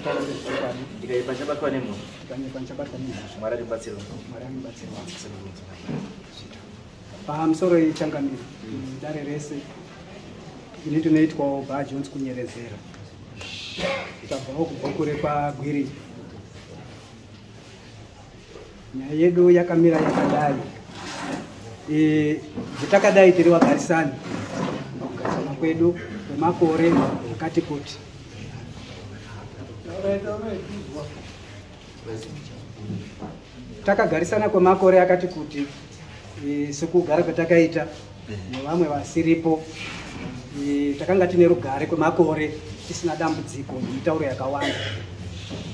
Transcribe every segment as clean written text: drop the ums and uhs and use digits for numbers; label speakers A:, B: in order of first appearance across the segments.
A: Ndisataura nezvechokwadi.
B: Ndikaipa ndichabatwa nemhosva.
A: Ndikanyepa ndichabatwa nemhosva.
B: Mwari andibatsira.
A: Mwari andibatsira. Pamusoro yechangamiro, dare rese, ini ndinoitwawo Ba Jones Kunyerezera. Tabvawo kubhuku rekwaGwiri. Nyaya yedu yakamira yakadai. Zvetakadai tiri vagarisani. Kugarisana kwedu kwemakore akati kuti. Takagarisana kwemakore akati kuti, sekugara kwatakaita nevamwe vasiripo. Takanga tine rugare kwemakore tisina dambudziko nemitauro yakawanda.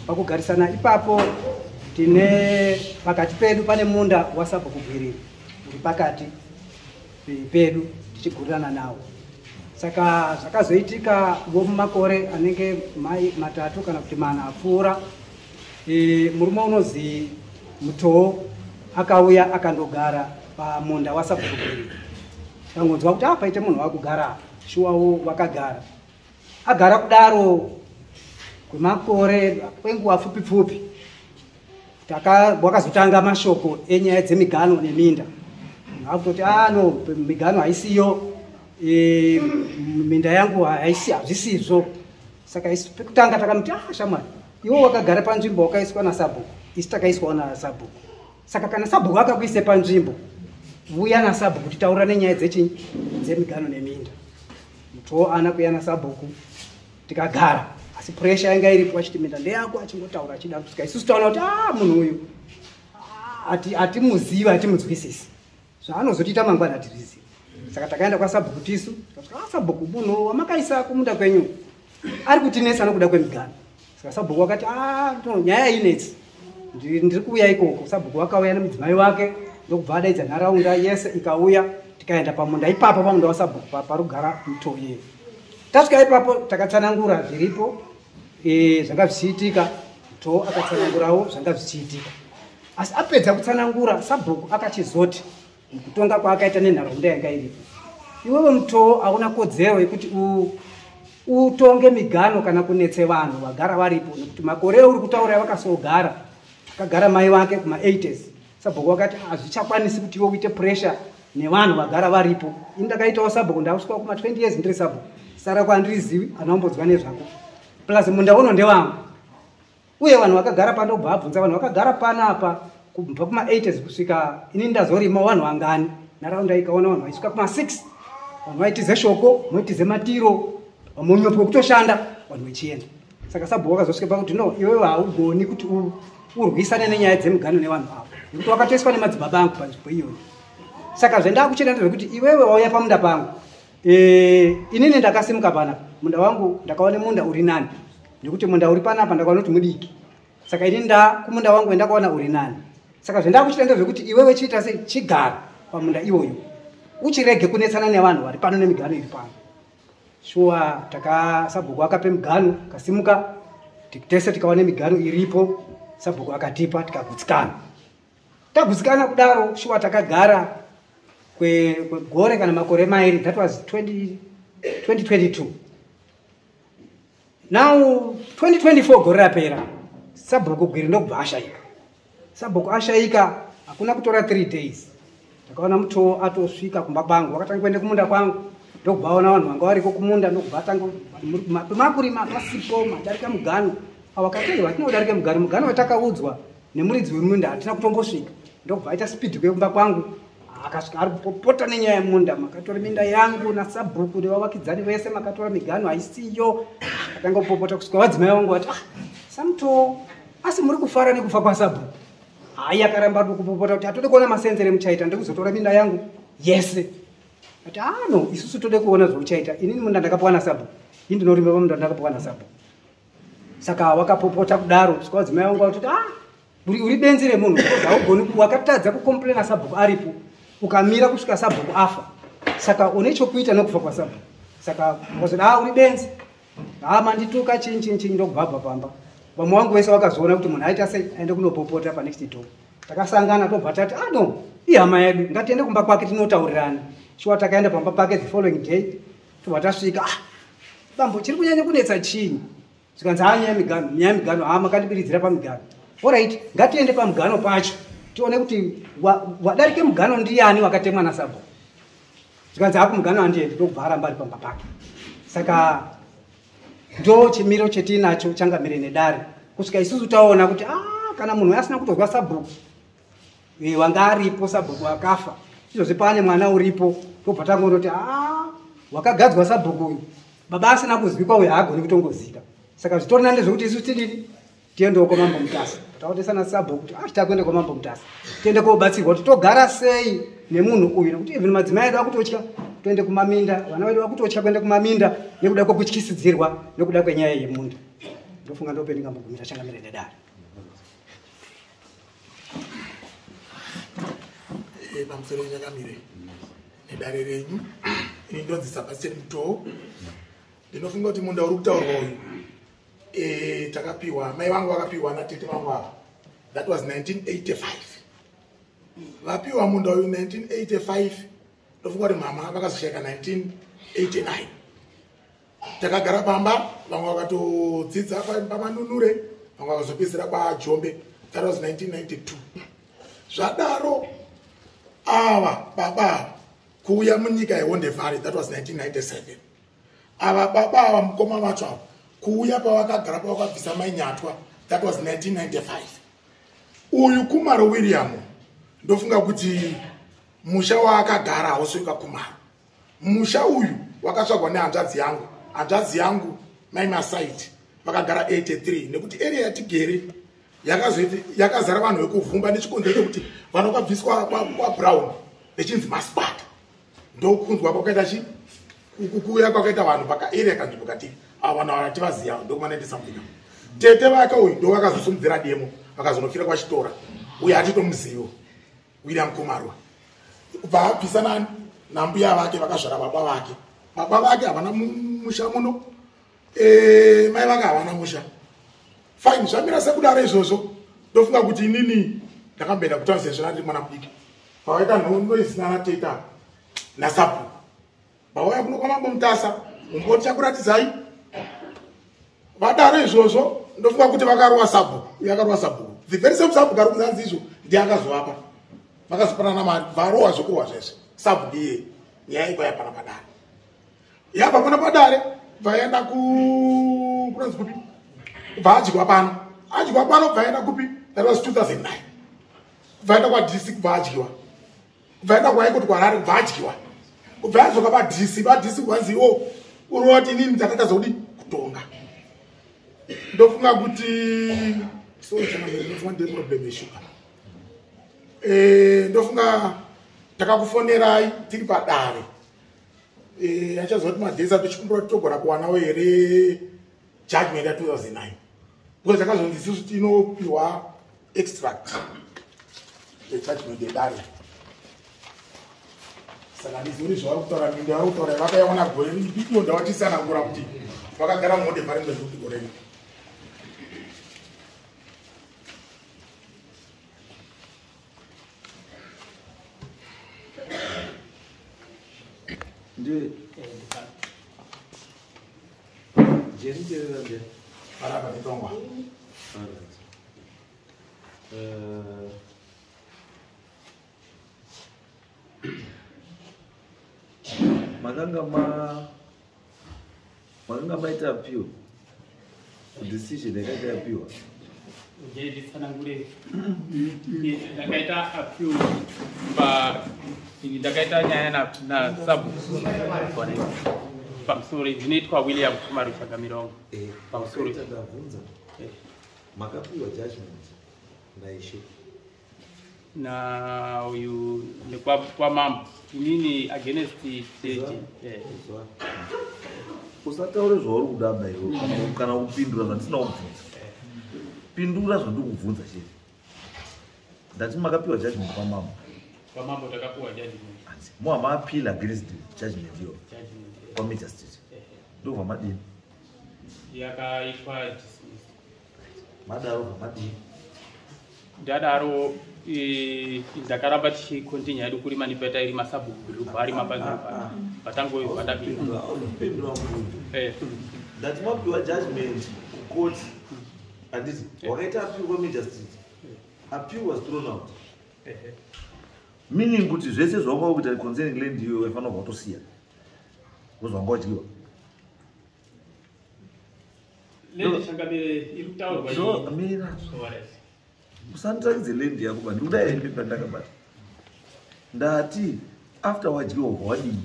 A: Pakugarisana ipapo tine pakati pedu pane munda wasabhuku Gwiriri uri pakati pedu tichigurirana nawo. Saka zvakazoitika mumakore anenge mai 3 kana kuti 4 apfuura, murume unozi Mutoo akauya akandogara pamunda wasabhuku Gwiriri. Tangonzwa kuti paite munhu wakugara, shuwawo wakagara. Agara kudaro kwemakore kwenguva pfupi pfupi, wakazotanga mashoko enyaya dzemigano neminda. Akutoti, no, migano haisiyo, minda yangu haisi, hazvisizvo. Saka isu pekutanga takamuti, shamwari, iwe wakagara panzvimbo wakaiswa nasabhuku, isu takaiswawo nasabhuku. Saka kana sabhuku akakuise panzvimbo, vuya nasabhuku titaurane nyaya dzemigano neminda. Mutoo ana kuya nasabhuku tikagara, asi pressure yanga iripo achiti minda ndeyako, achingotaura achida kusvika isusu taona kuti munhu uyu atimuzivi, atimunzwisisi. Zvaanozotiita mangwana hatizvizivi. Saka takaenda kwasabhuku tisu, tikasvika, sabhuku, munhu wamakaisa kumunda kwenyu ari kutinetsa nokuda kwemigano. Saka sabhuku wakati, no, nyaya inetsi, ndiri kuuya ikoko. Sabhuku wakauya nemudzimai wake ndokubva adaidza nharaunda yese ikauya, tikaenda pamunda ipapo, pamunda wasabhuku parugara Mutoye. Tasvika ipapo takatsanangura zviripo, zvanga zvichiitika. Mutoo akatsanangurawo zvanga zvichiitika. Asi apedza kutsanangura, sabhuku akachizoti mukutonga kwaakaita nenharaunda yanga iripo, iwewe Mutoo hauna kodzero yekuti utonge migano kana kunetse vanhu vagara varipo, nekuti makore uri kutaura vakasogara, akagara mai vake kuma 80s. Sabhuku wakati hazvichakwanisi kuti iwe uite pressure nevanhu vagara varipo. Ini ndakaitawo sabhuku, ndakusvika kuma 20 years ndiri sabhuku, sara kwandirizivi anaombodzwa nezvako, plus munda uno ndewangu. Uye vanhu vakagara pano, ndobva abvunza vanhu vakagara panapa kubva kuma 80s kusvika ini ndazorima vanhu vangani. Nharaunda ikaona vanhu vaisvika kuma 6, vanhu vaitize shoko, moitize matiro, munyopo wekutoshanda, vanhu vechienda. Saka sabhuku wakazosvika pakuti no, iwewe haugoni kuti urwisane nenyaya dzemugano nevanhu ava, nekuti wakatoiswa nemadzibaba angu panzvimbo iyoyo. Saka zvendakuchena ndezvekuti iwewe wauya pamunda pangu, inini ndakasimuka panapa, munda wangu ndakaona munda uri nani, nekuti munda uri panapa ndakaona kuti mudiki. Saka ini nda kumunda wangu ndakaona uri nani. Saka zvendakuchita ndezvekuti iwewe chiita sei, chigara pamunda iwoyo, uchirege kunetsana nevanhu vari pano nemigano iri pano. Shuwa sabhuku akape migano, akasimuka, tese tikaona migano iripo, sabhuku akatipa, tikagutsikana. Tagutsikana kudaro, shuwa takagara kwegore kana makore mairi, that was 2022. Now 2024 gore rapera, sabhuku Gwiri ndokubva ashaika. Sabhuku ashaika hakuna kutora 3 days. Takaona Mutoo atosvika kumba kwangu, wakatanga kuenda kumunda kwangu, ndokubva aona vanhu vanga variko kumunda, ndokubva atanga pemakurima pasipo madarika mugano. Awakati aiwa, hatina kudarika mugano, mugano watakaudzwa nemuridzi wemunda hatina kutombosvika. Ndokubva aita speed kuya kumba kwangu, akasvika ari kupopota nenyaya yemunda, makatora minda yangu nasabhuku nevavakidzani vese, makatora migano haisiyo. Akatanga kupopota kusvika vadzimai vangu vati, saMutoo, asi muri kufara nekufa kwasabhuku? Hayi, akaramba ari kupopota kuti hatode kuona masenzere muchaita, ndiri kuzotora minda yangu yese. Ati, no, isusu tode kuona zvauchaita, inini munda ndakapiwa nasabhuku, ini ndinorima pamunda ndakapiwa nasabhuku. Saka wakapopota kudaro kusvika vadzimai vangu vatoti, uri benzi remunhu, because haugoni wakatadza kucomplaina sabhuku aripo, ukamira kusvika sabhuku afa. Saka une chokuita nokufa kwasabhuku. Saka wakazoti, uri benzi, mandituka chinyi chinyi chinyi, ndokubva abva pamba. Vamwe vangu vese vakazoona kuti munhu aita sei, aende kunopopota pa next door. Takasangana tobva tati, no, ihama yedu, ngatiende kumba kwake tinotaurirana. Shuwa takaenda pamba pake the following day, tobva tasvika, bambo, chiri kunyanya kunetsa chinyi? Zvikanzi haa nyaya yemigano, nyaya yemigano, haa makandibiridzira pamigano. Alright, ngatiende pamugano pacho tione kuti wadarike mugano ndiyani wakatemwa nasabhuku. Zvikanzi haa kumugano handiendi, ndokubva aramba ari pamba pake. Saka ndo chimiro chetinacho changamire nedare kusvika isusu taona kuti kana munhu asina kutozwa sabhuku wanga aripo, sabhuku akafa, izvozvi pane mwana uripo, tobva tangonoti wakagadzwa sabhuku uyu, baba asina kuzwikwa uyu haagoni kutongozika. Saka zvitori nani zvekuti isu tidini tiendewo kwaMambo Mutasa. Taotesana sabhuku kuti titakuenda kwaMambo Mutasa tiende kobatsirwa kuti togara sei nemunhu uyu, nekuti even madzimai edu akutotya kutoende kumaminda, vana vedu vakutotya kuenda kumaminda nekuda kwekutyisidzirwa nekuda kwenyaya yemunda. Ndofunga ndopendingambogumira changamire nedare.
B: Pamusoro changamire nedare renyu, ini ndonzi Sebastian Mutoo. Ndinofunga kuti munda uri kutaurwa uyu takapiwa, mai vangu vakapiwa natete vangu ava, that was 1985. Vapiwa munda uyu 1985, ndofunga kuti mama vakazoshayika 1989. Takagara pamba, vamwe vakatodzidza paManunure, vamwe vakazopedzisira kwaJombe, that was 1992. Zvadaro ava baba kuuya munyika yeHonde Valley, that was 1997. Ava baba ava mukoma vacho ava kuuya pavakagara pavakabvisa mainyatwa, that was 1995. Uyu Kumaro William, ndofunga kuti musha waakagara hausi Kumaro. Musha uyu wakatsvagwa nehanzvadzi yangu, hanzvadzi yangu mai Masaiti vakagara 83, nekuti area yatigere yakazara vanhu vekuvhumba nechikonzero chekuti vanhu vakabviswa kwaBrown vechinzi masquatter. Ndokunzwa kwakaita chi kuuya kwakaita vanhu pakaarea kanzvimbo kati ava vanhu ava tivaziva, ndokuma 90 something. Tete vake uyu ndo vakazosimudzira demo, vakazonofira kwaChitora. Uyu hatitomuzivo William Kumarwa, kubva abvisa nani nambuya vake vakazvara baba vake. Baba vake havana musha muno, mai vake havana musha. Fine, zvamira sekudaro izvozvo. Ndofunga kuti inini ndakamboenda kutaura sezvo ndiri mwana mudiki, pavaita noisina nateta nasabhuku, vauya kuno kwaMambo Mutasa, umboti chakuratidzai. Vadaro izvozvo, ndofunga kuti vakarowa sabhuku uyo, akarowa sabhuku, the very same sabhuku ari kunzanzi izvo ndiye akazovapa, vakazopanana mari, varowa zvokurwa zveshe sabhuku iye. Nyaya ikwa yapana padare, yabva pana padare vaenda kunonzi kupi, kubva adyiwa pano, adyiwa pano bvaenda kupi, that was 2009, kubvaenda kwaDC, kubva adyiwa, kubvaenda kwaikoti kwaHarare, kubva adyiwa, kubva yadzoka paDC, paDC kwanzi iwo uroti inini ndakatadza kudi kutonga. Ndofunga kuti, sorry changamire, ndofunga ndine problem yeshuga. Ndofunga takakufonerai tiri padare, achazoti madhesa tichikumbira kuti togona kuwanawo here judgment ya2009, because takazonzi isusu tinopiwa extract yejudgment yedare. Saka ndizori zvavari kutaura, minda vari kutaura vakaiwana gore ripi iyo? Ndavatisanangura kuti vakagara muHonde Valley mwezvekuti gore ripi.
C: Ndi Jerry Jerry ndiye.
B: Parapa nditongwa.
C: Alright. Makanga maita appeal kudecision yakaita yapiwa?
D: Nditsanangure, ndakaita appeal pa ini ndakaita nyaya nasabhuku pamusoro, zvinoitwa William Kumaro Chagamirongo. Pamusoro.
C: Ndabvunza, makapiwa judgment naishe?
D: Na uyu kwamambo, inini against tete.
C: Izwa. Usataure zvauri kuda iwe kana kupindura zvandisina kubvunza. Pindura zvandikubvunza chete. Ndati makapiwa judgment kwamambo?
D: Kwamambo takapiwa judgment.
C: Hanzi muha maappeal against the judgment iyo?
D: Judgment.
C: Kwamagistrate? Ndobva madini?
D: Yakaitwa dismiss.
C: Madaro bva madini?
D: Ndadaro ndakaramba tichicontinue yedu kurima nepatairima, sabhuku kubva arima
C: Ah, ah.
D: patangoibva tapinda.
C: Pindura mubvunzo. Ndati mapiwa judgment. Court, handiti wakaita appeal kwamagistrate? Appeal was thrown out, meaning kuti zvese zvawanga kuita concerning land iyoyo waifanira kubva watosiya because wanga wadyiwa.
D: Land, changamire, iri kutaurwa
C: No, mira.
D: Alright.
C: Usandirakidze land yako ba. Ndikuda here pandakabata? Ndati after wadyiwa, ubva wadii?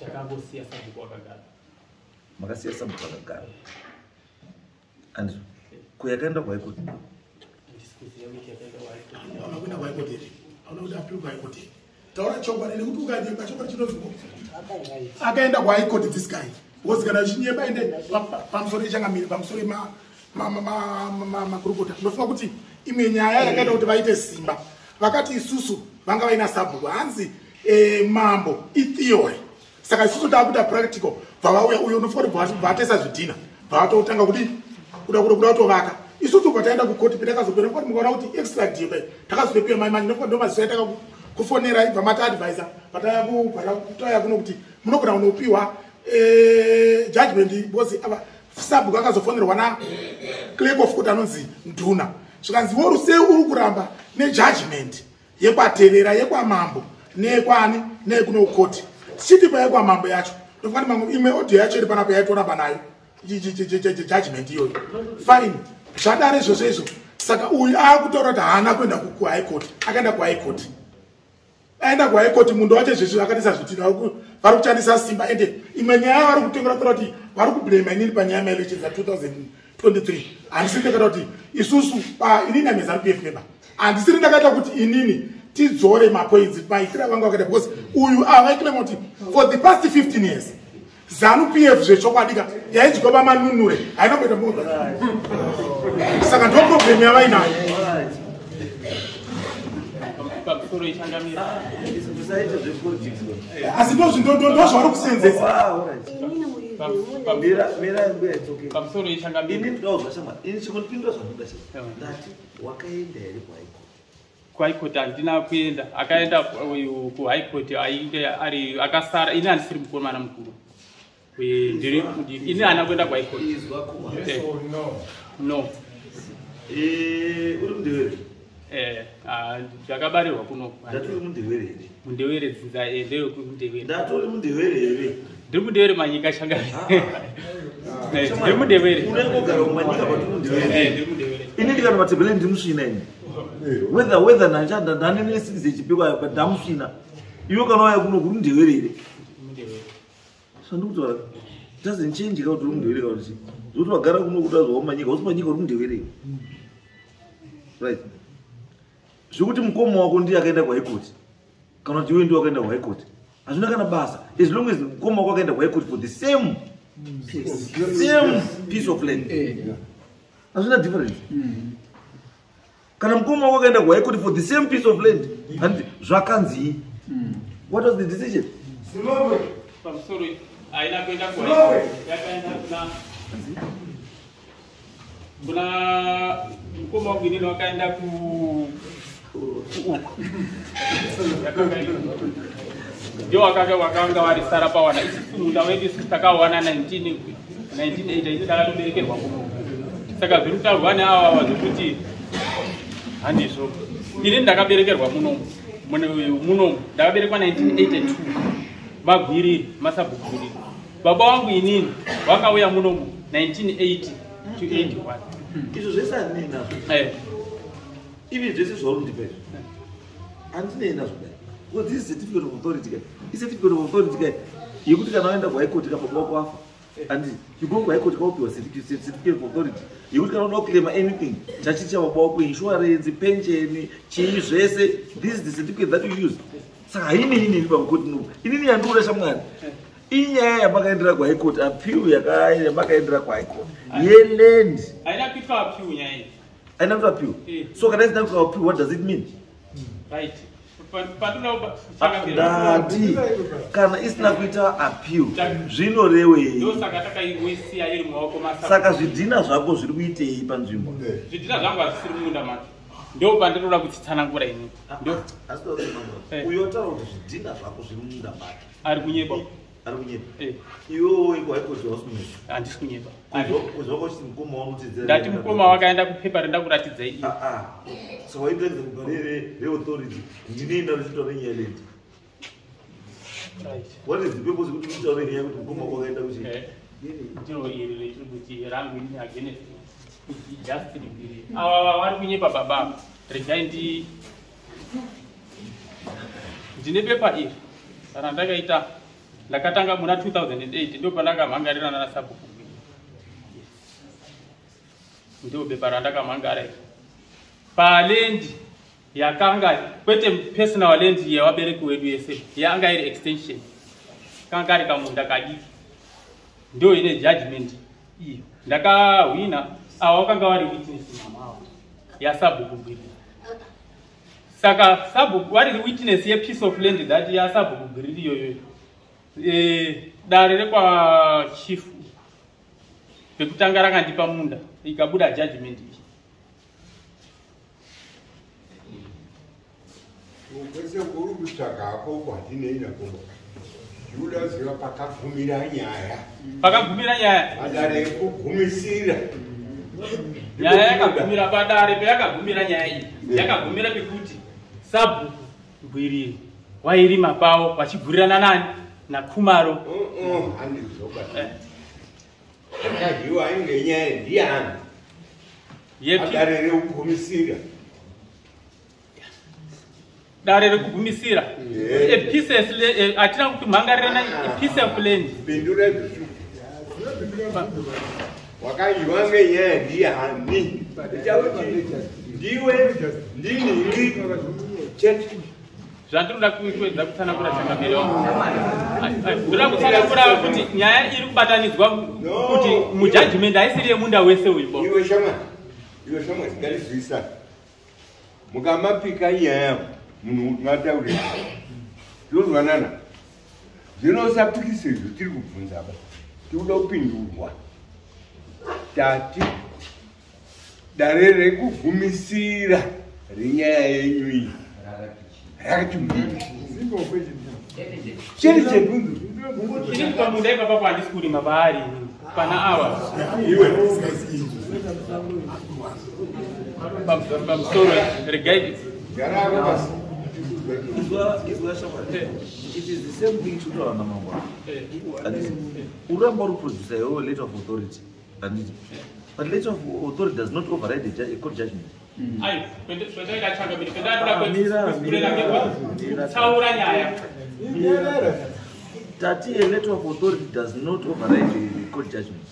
D: Takangosiya sabhuku akagara.
C: Makasiya sabhuku akagara, andizvo? Ko yakaenda kuHigh Court?
D: Handisi kuziva kuti yakaenda kuHigh Court.
B: Hauna kuenda kuHigh Court here? Hauna kuti appeal kuHigh Court here? Taura chokwadi, nekuti ukanyepa chokwadi chinoziko. Akaenda kuHigh Court this guy, because kana uchinyeba ende pamusoro ichangamiri, pamusoro makurukota. Ndinofunga kuti imwe nyaya yakaita kuti vaite simba, vakati isusu vanga vaina sabhuku, hanzi mambo itheory, saka isusu taakuita practical. Bva vauya uyo, unofunga kuti bva vatesa zvidhina, bva vatotanga kuti kuda kutovaka. Isusu bva taenda kukoti, petakazopera kuti mukaona kuti extract iyo takazopepiwa mai manje. Nofunga ndo mazuva yataka kufonera, ibva mataadvisa pataya kuno kuti munogona kunopiwa judgment, because ava sabhuku akazofonerwa na clerk of court anonzi Nduna, zvikanzi worusei uri kuramba nejudgment yekwaterera, yekwamambo, neyekwani, neyekuno kukoti. Tichiti payekwamambo yacho, ndofunga kuti mamwe imwe audio yacho iri panapa yaitoramba nayo judgment iyoyo. Fine, zvadare izvozvo izvo. Saka uyu aakutaura kuti haana kuenda kuHigh Court. Akaenda kuHigh Court, aenda kuHigh Court. Munhu wacho zvezvo akatisa zvitina, vari kushandisa simba. Ende imwe nyaya vari kutengera kutaura kuti vari kublame inini panyaya maelections a2023. Handisiri ndakaita kuti isusu, inini am ZANU PF member, handisiri ndakaita kuti inini tidzore mapoints maitiro avanga vakaita, because uyu avaiclaima kuti for the past 15 years ZANU PF zvechokwadi ka yaidyiwa pamanunure, haina kuita mo. Saka ndo problem yavainayo.
D: Pamusoro, ichangamira.
C: Usaite zvepolitics.
B: Asi ndozvavari kusenzesa.
C: Ah, alright. Mira, mira mbuya, it's okay.
D: Pamusoro, ichangamira.
C: Ini ndinoda shamwari, ini chingondipindura zvandinoda chete. Ndati wakaenda here kuHigh Court?
D: KuHigh Court handina kuenda. Akaenda uyu kuHigh Court ainge ari akasara. Ini handisiri mukomana mukuru. Ini handina kuenda kuHigh Court.
C: Izwa kuma.
D: No.
C: Uri mundewere?
D: Ndakabarirwa kuno.
C: Ndati uri mundewere here?
D: Mundewere dzinza, ndewekundewere.
C: Ndati uri mundewere here?
D: Ndiri mundewere manyika, changamire. Ndiri mundewere.
C: Unengogara kumanyika, but uri mundewere?
D: Ndiri mundewere.
C: Ini ndikati matebele ndimusvina ini, whether nanchanda ndanene six echipikwa, but ndamusvina. Iwe kana wauya kuno, kuri mundewere here?
D: Mundewere.
C: Zvandikutaura doesn't change ka kuti uri mundewere kana kuti zvokuti wagara kuno kuti azwawo manyika, usi manyika, uri mundewere, right? Zvekuti mukoma wako ndiye akaenda kuHigh Court kana kuti iwe ndiwe wakaenda kuHigh Court hazvina kana basa, as long as mukoma wako akaenda kuHigh Court for the same piece of land, hazvina difference. Kana mukoma wako akaenda kuHigh Court for the same piece of land, and zvakanzii? What was the decision?
D: Pamusoro, haina kuenda kuHigh, yakaenda kuna mukoma wangu. Inini wakaenda ku uku, ndio wakanga warisara pawana. Isusu munda wedu isusu takawana 1980, isi takatoberekerwa kuno. Saka zviri kutaurwa neavava zvokuti handizvo. Ini ndakaberekerwa munomu, munomu ndakaberekwa 1982, magwiriri masabhugwiriri. Baba wangu inini wakauya munomu 1980 to 81.
C: Izvo zvese handinei nazvo. Even zvese zvauri kundipa izvo handinei nazvo dai, because this is certificate of authority ka, icertificate of authority ka yekuti kana waenda kuHigh Court ka, baba wako afa, and you go kuHigh Court, kaupiwa certificate of authority yekuti kana unoda kuclaima anything chachiri chababa wako, insurance, pension, chii zvese, this is the certificate that you use. Saka hainei nini pamukoti no. Inini yandikuda, shamwari, inyaya yamakaendera kuHigh Court, appeal yamakaendera kuHigh Court yeland.
D: Haina kuitwa appeal nyaya iyi.
C: Haina kuitwa appeal? So kana isina kuitwa appeal, what does it mean?
D: Right. Pandinoda
C: Ndati kana isina kuita appeal, zvinorewei?
D: Ndosaka takaiisiya iri mumaoko masa.
C: Saka zvidhina zvako zviri kuitei panzvimbo?
D: Zvidhina zvangu hazvisiri mumunda macho. Ndo pandinoda kuchitsanangura ini. Ndo
C: Uyo ataura kuti zvidhina zvako zviri mumunda make.
D: Ari kunyeba.
C: Ari kunyepa. Iwewo iko haikoti hausi kunyepa.
D: Handisi kunyepa.
C: Kuzwa kwachiti mukoma wangu
D: ndati mukoma wakaenda kupepa rendakuratidzai iri.
C: So waitaridza kupa reauthority ndinei naro chitaura nyaya land. What is the purpose kuti utaure nyaya kuti mukoma wako wakaenda kuchi?
D: Ndiro iri retiri kuti rangu ini against Justin Gwiriri. Ava vari kunyepa baba. Regai ndine pepa iri randakaita, ndakatanga muna 2008, ndo pandakamhangarirana nasabhuku Gwiriri. Ndio bepa randakamhangara iri paland yakanga kwete personal land yevabereki wedu yese, yanga iri extension, kanga kari kamunda kadiki. Ndo ine judgment iyo ndakahwina. Ava vakanga vari witness, mama avo yasabhuku Gwiriri. Saka sabhuku vari witness yepiece of land that yasabhuku Gwiriri iyoyo. Dare rekwachief pekutanga rakandipa munda, ikabuda judgment iyi.
E: Kwese kuri kutsvaga hako hatinei nako. Ndinoda kuziva pakagumira nyaya.
D: Pakagumira nyaya.
E: Padare ekugumisira.
D: Nyaya yakagumira padare peyakagumira nyaya iyi, yakagumira pekuti sabhuku Gwiriri wairima pavo vachigurirana nani naKumaro.
E: Handizoba. Akadyiwa ngenyaya ndiani? Padare rekugumisira.
D: Dare rekugumisira. A pieces hatina kuti mhangarirana a piece of land.
E: Pindura izvozvo. Wakadyiwa ngenyaya ndiani? Ndichakuti ndiwe ndinhingi chete.
D: Zvandinoda kuedza kutsanangura, changamire wangu, ndoda kutsanangura kuti nyaya iri kubatanidzwa kuti mujudgment haisiri yemunda wese uyu bo.
E: Iwe shamwari, iwe shamwari, ngarizwisana. Mukamapika nyaya munhu ngataure. Tinozwanana. Zvinosapikisa izvo tiri kubvunza apa. Tikuda kupindurwa. Tati dare rekugumisira renyaya yenyu iyi rakati mbiri. Cheri chebvunzo.
D: Ini pamunda ipapapo handisi kurima paari pana ava.
E: Iwe.
D: Pamusoro regai.
E: Gara pasi.
C: Izwa shamwari. It is the same thing chitaura namambo. Handiti uramba uri producer iwewe letter of authority. Handiti. But letter of authority does not override a court judgment.
D: Ai, kwendaida changamire, kwendaida
C: Mira,
D: kukurera
C: mira.
D: kutaura nyaya.
C: Tati a letter of authority does not override the court judgment.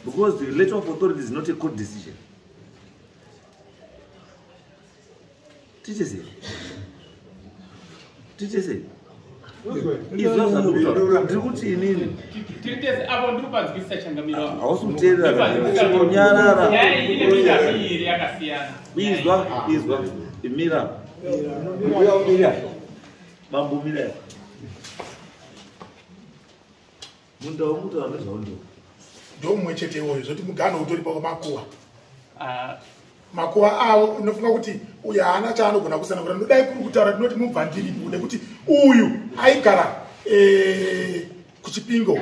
C: Because the letter of authority is not a court decision. Teacher say. Teacher say. Izwa zvandikutaura. Ndiri kuti inini
D: Tiri tese apo, ndiri kupanzwisisa, changamire wangu.
C: Hausi kuteerera. Nyarara.
D: Nyaya iyi ine minda miiri yakasiyana.
C: Izwa, izwa. Mira.
E: Uya umira.
C: Mambo mira. Munda womutaura nezvawo ndiwo.
B: Ndomumwe chete iwoyo, zvoti mugano utori pamakuwa.
D: Ah,
B: Makuva avo unofunga kuti uyu haana chaanogona kusanangura. Ndodai kuri kutaura tinoti mubva ndiripo nekuti uyu aigara kuChipingo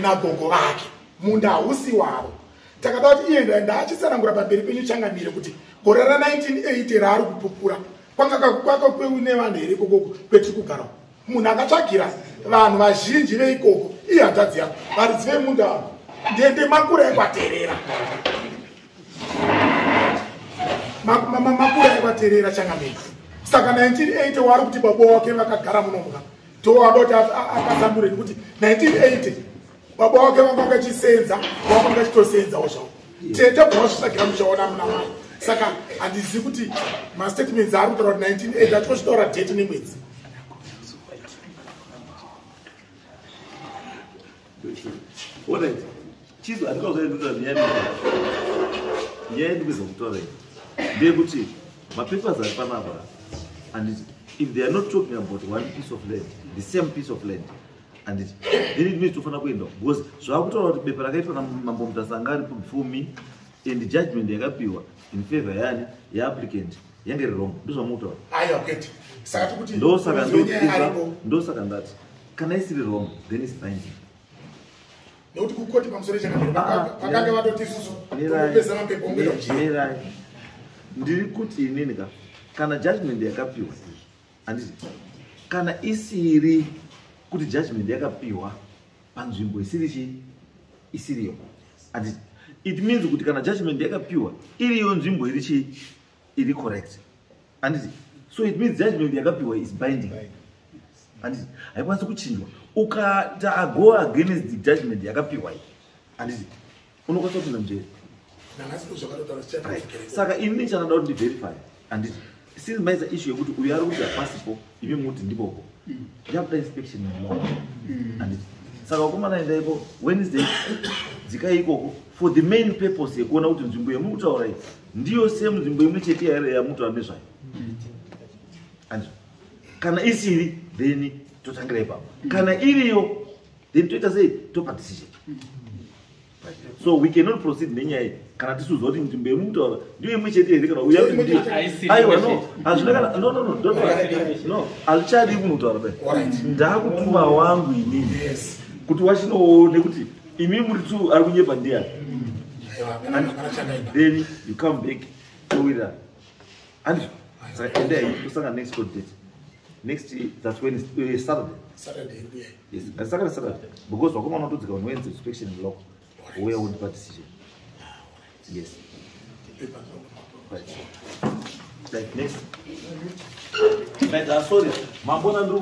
B: nagogo vake, munda hausi wavo. Takada kuti iye ndaachitsanangura pamberi penyu changamire kuti gore ra1980 raari kupupura kwanga kwakune vanhu here ikokoko kwetiri kugara? Munhu akatsvagira vanhu vazhinji veikoko ihanzvadzi yako, varidzi vemunda avo ndende makura ekwaterera, makura ekwaterera changamire. Saka 1980 wari kuti baba wake vakagara munomuka, towada kuti akatsanure nekuti 1980 baba wake vanga vakachisenza, vanga vakachitosenzawo zvavo. Tete bva vazvitsvagira muchaona muna mai. Saka handizivi kuti mastatements aari kutaura kuti 1980 achikochitaura date nemwedzi.
C: Alright. Chizo handikauzvaendotaura nyaya. Nyaya yandikuedza kutaura iyi ndeyekuti mapapers ari panapa, and if they are not talking about one piece of land, the same piece of land, and then it means tofanira kuenda because zvakutaura kuti bepa rakaitwa namambo Mutasa anga aripo before me and judgment yakapiwa in favor yani yeapplicant. Yange iri wrong, ndozvamutaura.
B: Aiwa, kwete. Saka tikuti
C: Ndosaka
B: muridzi wenyaya aripo.
C: Ndosaka ndati kana isiri wrong, then is binding.
B: Nekuti kukoti pamusoro chakadero
C: Ah,
B: vakange vatoti isusu topesa mapepa ongoenda kuchii.
C: Mirai, ndiri kuti inini ka, kana judgment yakapiwa iyi, handiti, kana isiri kuti judgment yakapiwa panzvimbo isiri chii, isiriyo, handiti, it means kuti kana judgment yakapiwa iriyo nzvimbo iri chii, iri correct, handiti? So it means judgment yakapiwa is binding, handiti? Haikwanisi kuchinjwa. Ukata go against the judgment yakapiwa iyi, handiti, unokwanisa kupinda mujeri.
B: Nanhasi ndozvakatotaura. Zvichatokereka.
C: Saka ini chanada kuti ndiverify, handiti, since maisa issue yekuti uyu ari kuti hapasipo, imi muti ndipopo, ndichakuda inspection law, handiti? Saka vakomana, endaipo Wednesday, dzikai ikoko for the main purpose yekuona kuti nzvimbo yemuri kutaura iyi ndiyo same nzvimbo imwe chete here yamutaura nezvayo, handiti? Kana isiri, then totangira ipapo. Kana iriyo, then toita sei? Topa decision. So we cannot proceed nenyaya iyi kana tisuziva kuti nzvimbo yemuri kutaura ndiyo imwe chete here, kana uya kuti ndiyo.
D: Haisiri
C: Aiwa,
D: imwe
C: no, hazvina kana, no, no, no, don't, no, hazvichadi munhu kutaura bai.
B: Alright.
C: Ndakutuma wangu inini kuti wachinoone kuti imi muri tu, ari kunyepa ndiani.
B: Aiwa, hapana chakaipa.
C: Then you come back, towira, andizvo? Saka endai, tosangana next court date, next, that's Wednesday, Saturday.
B: Saturday iri kuya.
C: Yes, ngasakana Saturday, because vakomana vatodzika on Wednesday, inspection block, wouya wondipa decision. Yes.
B: Pepa.
C: Right, next. Right, sorry, mambona ndiri.